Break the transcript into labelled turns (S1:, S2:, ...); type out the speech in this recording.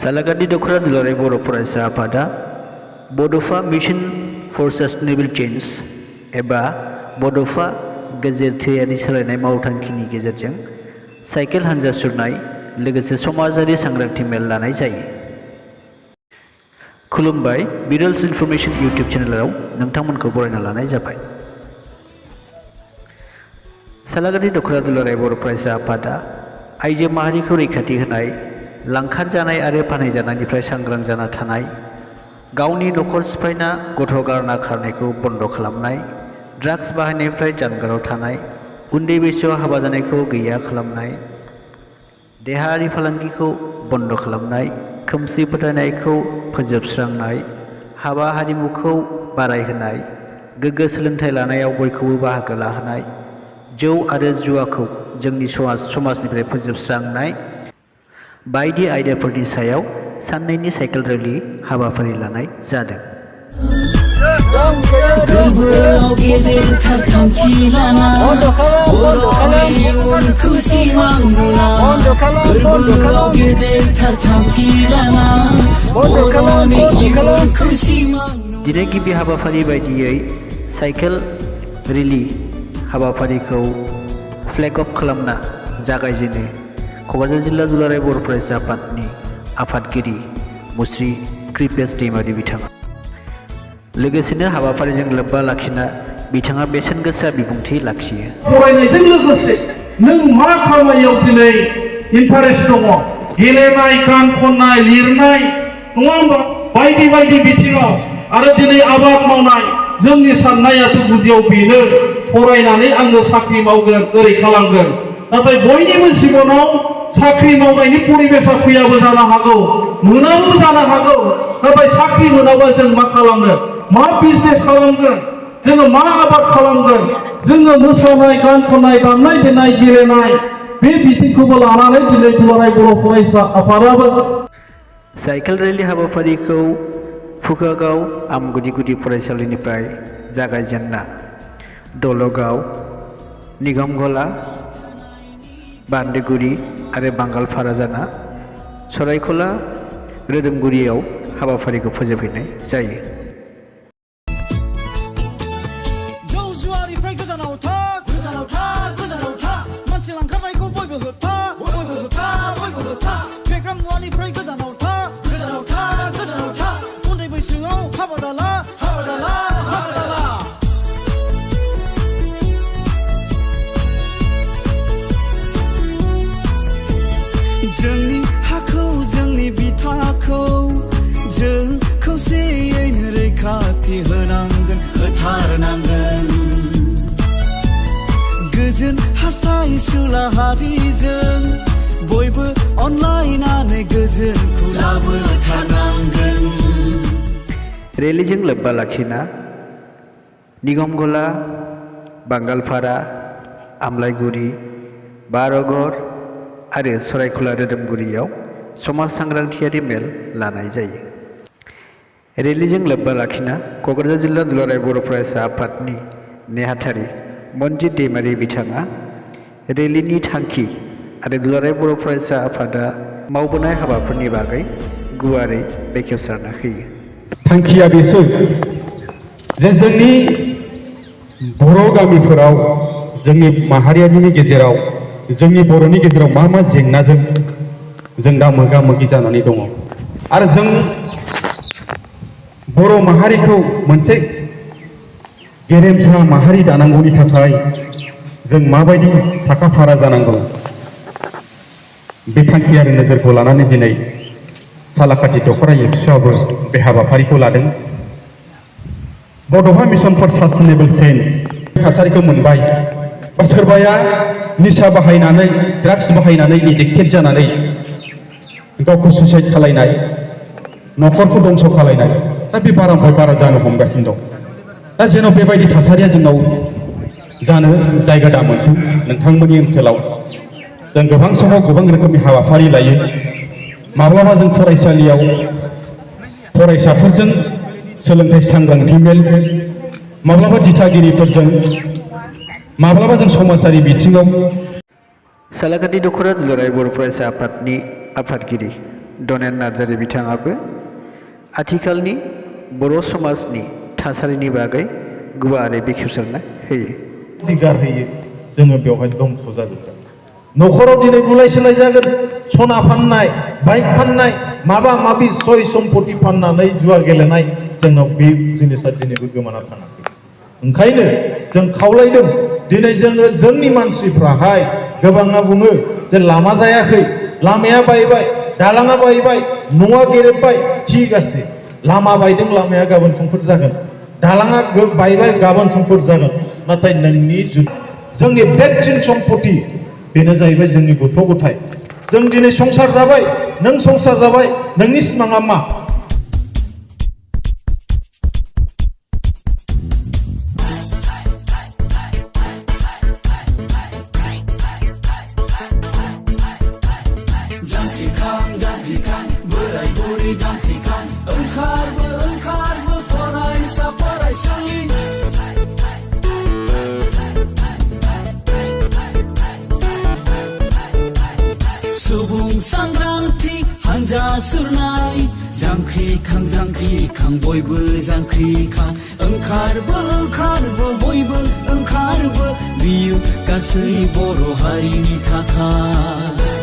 S1: सालाकाटि दख'रा दुलाराय बर' फरायसा आफादा बड'फा मिशन फर सास्टेनेबल चेन्ज एबा बड'फा गेजेरथायारि सोलायनाय मावथांखिनि गेजेरजों साइकेल हानजा सुरनाय लोगोसे समाजारि सांग्रांथि मेल लानाय जायो। खुलुमबाय, बिरल्स इनफरमेशन इउटिउब चेनेलाव नोंथांमोनखौ बरायना लानाय जाबाय। सालाकाटि दख'रा दुलाराय बर' फरायसा आफादा आइजो माहारिखौ रैखाथि होनाय, लांखार जानाय आरो फानहैजानायनिफ्राय सांग्रां जाना थानाय, गावनि न'खर सिफायना गथ' गारना खारनायखौ बन्द' खालामनाय, ड्राग्स बाहायनायनिफ्राय जानगाराव थानाय, उन्दै बैसोआव हाबा जानायखौ गैया खालामनाय, देहायारि फालांगिखौ बन्द' खालामनाय, खोमसि फोथायनायखौ फोजोबस्रांनाय, हाबा हारिमुखौ बारायहोनाय, गोग्गो सोलोंथाइ लानायाव बयखौबो बाहागो लाहोनाय, जौ आरो जुवाखौ जोंनि समाजनिफ्राय फोजोबस्रांनाय बायदि आयदाफोरनि सायाव साननैनि साइकेल रेलि हाबाफारि लानाय जादों।
S2: गोरबोआव गेदेरथार थांखि लाना बर'नि इयुनखौ सिमां नुना, गोरबोआव गेदेरथार थांखि लाना बर'नि इयुनखौ सिमां नुना।
S1: दिनै गिबि हाबाफारि बायदियै साइकेल रेलि हाबाफारिखौ फ्लेग अफ खालामना जागायजेनो क'क्राझार जिल्ला दुलाराय बर' फरायसा आफादनि आफादगिरि मुस्रि कृपेश दैमारि बिथाङा। लोगोसेनो हाबाफारिजों लोब्बा लाखिना बिथाङा बेसेन गोसा बिबुंथि लाखियो।
S3: फरायनायजों लोगोसे नों मा खामानियाव दिनै इन्टारेस्ट दङ, गेलेनाय, गान खननाय, लिरनाय, नङा होमबा, बायदि बायदि बिथिङाव, आरो दिनै आबाद मावनाय, जोंनि साननायाथ' गुदियाव बेनो, फरायनानै आङो साख्रि मावगोन, ओरै खालामगोन। नाथाय बयनिबो जिबनाव साख्रि मावनायनि परिबेसा फैयाबो जानो हागौ, मोनाबो जानो हागौ। नाथाय साख्रि मोनाबा जों मा खालामनो, मा बिजनेस खालामगोन, जोङो मा आबाद खालामगोन, जोङो मोसानाय, गान खननाय, दामनाय देनाय, गेलेनाय, बे बिथिंखौबो लानानै दिनै दुलाराय बर' फरायसा आफादाबो
S1: साइकेल रेलि हाबाफारिखौ फुकागाव आमगुदि गुदि फरायसालिनिफ्राय जागायजेनना दलगाव, निगमगला, बान्दोगुरि आरो बांगालपारा जाना सरायखला रोदोमगुरियाव हाबाफारिखौ फोजोबहैनाय जायो।
S2: जौ जुवानिफ्राय गोजानाव था, गोजानाव था, गोजानाव था, मानसि लांखारनायखौ बयबो होबथा, बयबो होबथा, बयबो होबथा, फेग्रा मुवानिफ्राय गोजानाव था, गोजानाव था, गोजानाव था, उन्दै बैसोआव हाबा दाला, हाबा दाला, हाबा दाला। जोंनि हाखौ, जोंनि बिथाखौ जों खौसेयैनो रैखाथि होनांगोन, होथारनांगोन। गोजोन हास्थायसुला हारिजों बयबो अनलायनानै गोजोनखौ लाबोथारनांगोन।
S1: रेलिजों लोब्बा लाखिना निगमगला, बांगालपारा, आमलाइगुरि, बार'गर आरो सरायखला रोदोमगुरियाव समाज सांग्रांथियारि मेल लानाय जायो। रेलिजों लोब्बा लाखिना क'क्राझार जिल्ला दुलाराय बर' फरायसा आफादनि नेहाथारि मन्जित दैमारि बिथाङा रेलिनि थांखि आरो दुलाराय बर' फरायसा आफादा मावबोनाय हाबाफोरनि बागै गुवारै बेखेवसारना होयो।
S4: थांखिया बेसो जे जोंनि बर' गामिफोराव, जोंनि माहारियारिनि गेजेराव, जोंनि बर'नि गेजेराव मा मा जेंनाजों जों दा मोगा मोगि जानानै दङ, आरो जों बर' माहारिखौ मोनसे गेरेमसा माहारि दानांगौनि थाखाय जों माबायदि साखाफारा जानांगौ, बे थांखि आरो नोजोरखौ लानानै दिनै सालाकाटि दख'रा एबसुआबो बे हाबाफारिखौ लादों। बड'फा मिशन फर सास्टेनेबल चेन्ज थासारिखौ मोनबाय, बा सोरबाया निसा बाहायनानै, ड्राग्स बाहायनानै एडिक्टेड जानानै गावखौ सुइसाइड खालायनाय, न'खरखौ दंस' खालायनाय, दा बे बारानिफ्राय बारा जानो हमगासिनो दं। दा जेन' बेबायदि थासारिया जोंनाव जानो जायगा दा मोनथों। नोंथांमोननि ओनसोलाव जों गोबां समाव गोबां रोखोमनि हाबाफारि लायो। माब्लाबा जों फरायसालियाव फरायसाफोरजों सोलोंथाइ सांग्रांथि मेल, माब्लाबा दिथागिरिफोरजों, माब्लाबा जों समाजारि बिथिङाव।
S1: सालाकाटि दख'रा दुलाराय बर' फरायसा आफादनि आफादगिरि डनेन नार्जारि बिथाङाबो आथिखालनि बर' समाजनि थासारिनि बागै गुवारै बेखेवसारना होयो।
S5: दिगार होयो जोङो बेवहाय दंस' जाजोबगोन। न'खराव दिनै बुलाय सोलाय जागोन, सना फाननाय, बाइक फाननाय, माबा माबि सय सम्पति फाननानै जुवा गेलेनाय, जोंनाव बे जिनिसा दिनैबो गोमाना थाङाखै। ओंखायनो जों खावलायदों, दिनै जोङो जोंनि मानसिफ्राहाय गोबाङा बुङो जे लामा जायाखै, लामाया बायबाय, दालाङा बायबाय, न'आ गेरेबबाय, थिग আছে, लामा बायदों, लामाया गाबोन समफोर जागोन, दालाङा बायबाय, गाबोन समफोर जागोन, नाथाय नोंनि जोंनि देरसिन सम्पति बेनो जाहैबाय जोंनि गथ' गथाय। जों दिनै संसार जाबाय, नों संसार जाबाय, नोंनि सिमाङा मा?
S2: बोराय बुरि जांख्रिखां ओंखारबो फरायसा फरायसुलि सुबुं सांग्रांथि हानजा सुरनाय जांख्रिखां बयबो जांख्रिखां ओंखारबो बयबो ओंखारबो बियो गासै बर' हारिनि थाखाय।